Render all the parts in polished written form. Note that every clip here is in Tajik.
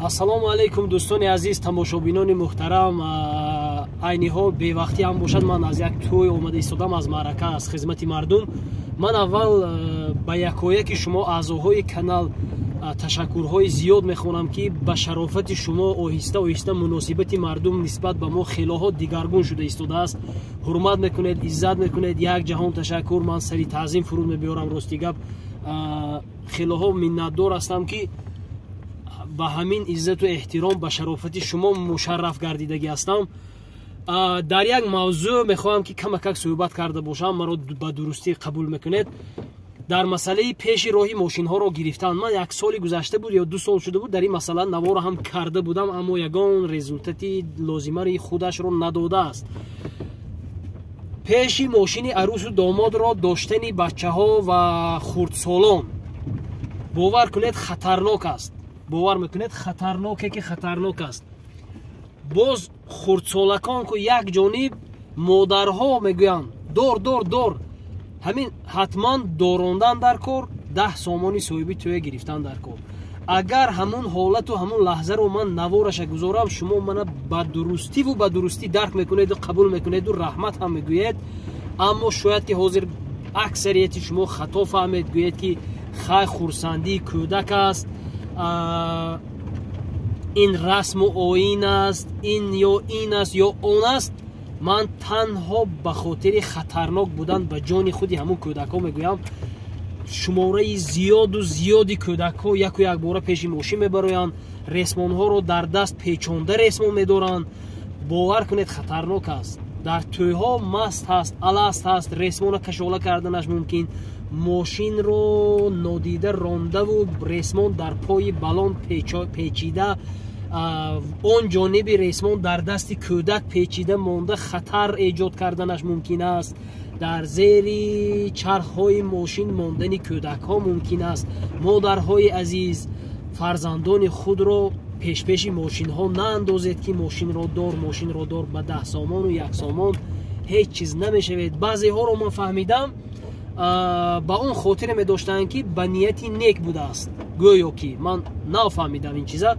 Ассалому алайкум, дӯстони азиз, тамошобинони муҳтарам. Айни ҳол бевақтӣ ҳам бошад, ман аз як тӯй омада истодам, аз маърака, аз хизмати мардум. Ман аввал ба якояки шумо, аъзоҳои канал, ташаккурҳои зиёд мехонам, ки ба шарофати шумо оҳиста оҳиста муносибати мардум нисбат ба мо хелоҳо дигаргун шуда истодааст. Ҳурмат мекунед, иззат мекунед. Як ҷаҳон ташаккур. Ман сари таъзим фуруд мебиёрам. Рости гап, хелоҳо миннатдор ҳастам, ки ба ҳамин иззату эҳтиром, ба шарофати шумо мушарраф гардидагӣ ҳастам. Дар як мавзӯъ мехоҳам, ки камакак суҳбат карда бошам. Маро ба дурустӣ қабул мекунед. Дар масъалаи пеши роҳи мошинҳоро гирифтан, ман як соли гузашта буд ё 2 сол шуда буд, дар ин масъала наворо ҳам карда будам, аммо ягон результати лозимаи худашро надодааст. Пеши мошини арӯсу домодро доштани бачаҳо ва хурдсолон, бовар кунед, хатарнок аст. Бовар мекунед, хатарноке ки хатарнок аст. Боз хурдсолакон ку як ҷониб, модарҳо мегӯянд: «Дор, дор, дор». Ҳамин ҳатман дорондан дар кор, 10 сомони соҳиби тӯя гирифтан дар кор. Агар ҳамун ҳолату ҳамун лаҳзаро ман навораша гузорам, шумо мана ба дурустиву ба дурустӣ дарк мекунеду қабул мекунеду раҳмат ҳам мегӯед. Аммо шояд ки ҳозир аксарияти шумо хато фаҳмед, гӯед, ки хай, хурсандии кӯдак аст, ин расму оин аст, ин ё ин аст ё он аст. Ман танҳо ба хотири хатарнок будан ба ҷони худи ҳамун кӯдакҳо мегӯям. Шумораи зиёду зиёди кӯдакҳо яку якбора пеши мошин мебароянд, ресмонҳоро дар даст печонда ресмон медоранд. Бовар кунед, хатарнок аст. Дар тӯйҳо маст ҳаст, аласт ҳаст, ресмона кашола карданаш мумкин, мошинро нодида рондаву ресмон дар пои балон печида, он ҷониби ресмон дар дасти кӯдак печида монда, хатар эҷод карданаш мумкин аст. Дар зери чархҳои мошин мондани кӯдакҳо мумкин аст. Модарҳои азиз, фарзандони худро пешпеши мошинҳо наандозед, ки мошинро дор, мошинро дор. Ба 10 сомону 1 сомон ҳеҷ чиз намешавед. Баъзеҳоро ман фаҳмидам, ба он хотире медоштанд, ки ба нияти нек будааст. Гӯё ки ман нафаҳмидам ин чиза,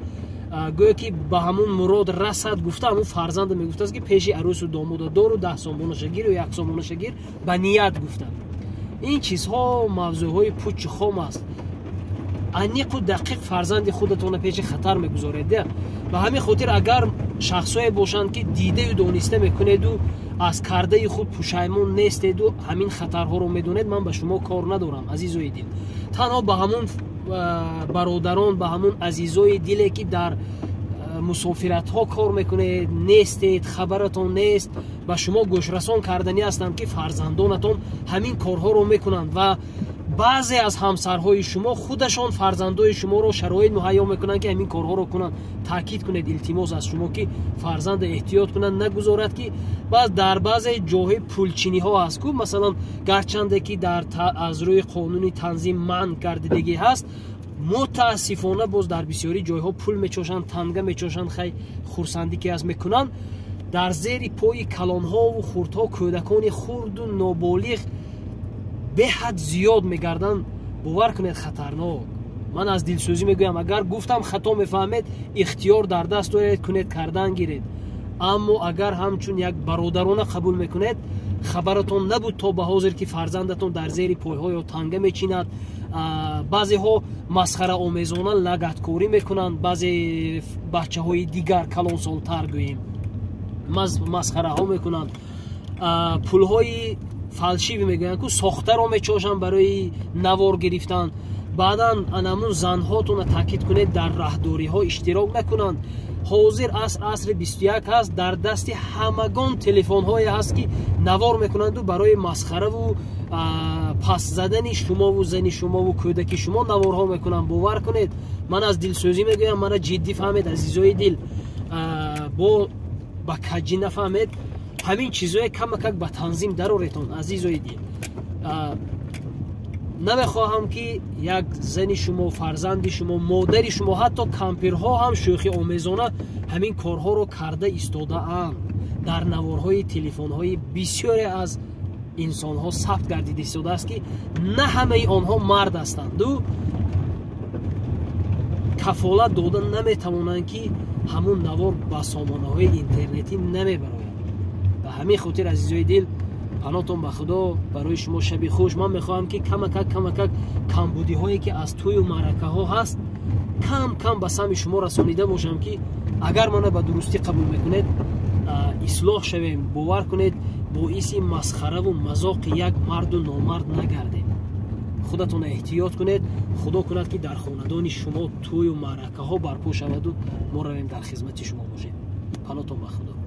гӯё ки ба ҳамун мурод расад гуфта, ҳамун фарзанда мегуфтааст, ки пеши арӯсу домода дору, 10 сомонаша гир ё 1 сомонаша гир, ба ният гуфта. Ин чизҳо мавзӯъҳои пучу хом аст. Аниқу дақиқ фарзанди худатонро пеши хатар мегузоред. Ба ҳамин хотир, агар шахсое бошанд, ки дидаю дониста мекунеду аз кардаи худ пушаймон нестеду ҳамин хатарҳоро медонед, ман ба шумо кор надорам, азизои дил. Танҳо ба ҳамун бародарон, ба ҳамун азизои диле, ки дар мусофиратҳо кор мекунед, нестед, хабаратон нест, ба шумо гӯшрасон карданӣ ҳастам, ки фарзандонатон ҳамин корҳоро мекунанд ва баъзе аз ҳамсарҳои шумо худашон фарзандои шуморо шароит муҳайё мекунанд, ки ҳамин корҳоро кунанд. Таъкид кунед, илтимос аз шумо, ки фарзанда эҳтиёт кунанд, нагузорад, ки баъз дар баъзе ҷоҳои пулчиниҳо ҳаст ку, масалан, гарчанде ки дар аз рӯи қонуни танзим манъ гардидагӣ ҳаст, мутаассифона боз дар бисёри ҷойҳо пул мечошанд, танга мечошанд. Хай, хурсандӣ ки аст, мекунанд. Дар зери пои калонҳову хурдҳо кӯдакони хурду ноболиғ беҳад зиёд мегарданд. Бовар кунед, хатарнок. Ман аз дилсӯзӣ мегӯям. Агар гуфтам, хато мефаҳмед, ихтиёр дар даст доред, кунед, кардан гиред. Аммо агар ҳамчун як бародарона қабул мекунед, хабаратон набуд то ба ҳозир, ки фарзандатон дар зери пойҳо ё танга мечинад. Баъзеҳо масхараомезона лагаткорӣ мекунанд, баъзе бачаҳои дигар, калонсолтар гӯем, масхараҳо мекунанд, пулҳои фальшивый мегӯянд ку, сохтаро мечошанд барои навор гирифтан. Баъдан анамун занҳотона таъкид кунед, дар раҳдориҳо иштирок накунанд. Ҳозир аср асри 21 ҳаст, дар дасти ҳамагон телефонҳое ҳаст, ки навор мекунанду барои масхараву пас задани шумову зани шумову кӯдаки шумо наворҳо мекунанд. Бовар кунед, ман аз дилсӯзӣ мегӯям, мана ҷиддӣ фаҳмед, азизои дил, бо ба каҷӣ нафаҳмед. Ҳамин чизое камакак ба танзим дароретон, азизои дил. Намехоҳам, ки як зани шумо, фарзанди шумо, модари шумо, ҳатто кампирҳо ҳам шӯхи омезона ҳамин корҳоро карда истодаанд. Дар наворҳои телефонҳои бисёре аз инсонҳо сабт гардида истодааст, ки на ҳамаи онҳо мард ҳастанд. Ду Кафолат дода наметавонанд, ки ҳамун навор ба сомонаҳои интернетӣ намебарояд. Ба ҳамин хотир, азизои дил, панотон ба Худо, барои шумо шаби хуш. Ман мехоҳам, ки камакак камакак камбудиҳое, ки аз тӯю маъракаҳо ҳаст, кам кам ба самъи шумо расонида бошам, ки агар мана ба дурустӣ қабул мекунед, ислоҳ шавем. Бовар кунед, боиси масхараву мазоқи як марду номард нагардем. Худатона эҳтиёт кунед. Худо кунад, ки дар хонадони шумо тӯю маъракаҳо барпо шаваду мо равем, дар хизмати шумо бошем. Панотон ба Худо.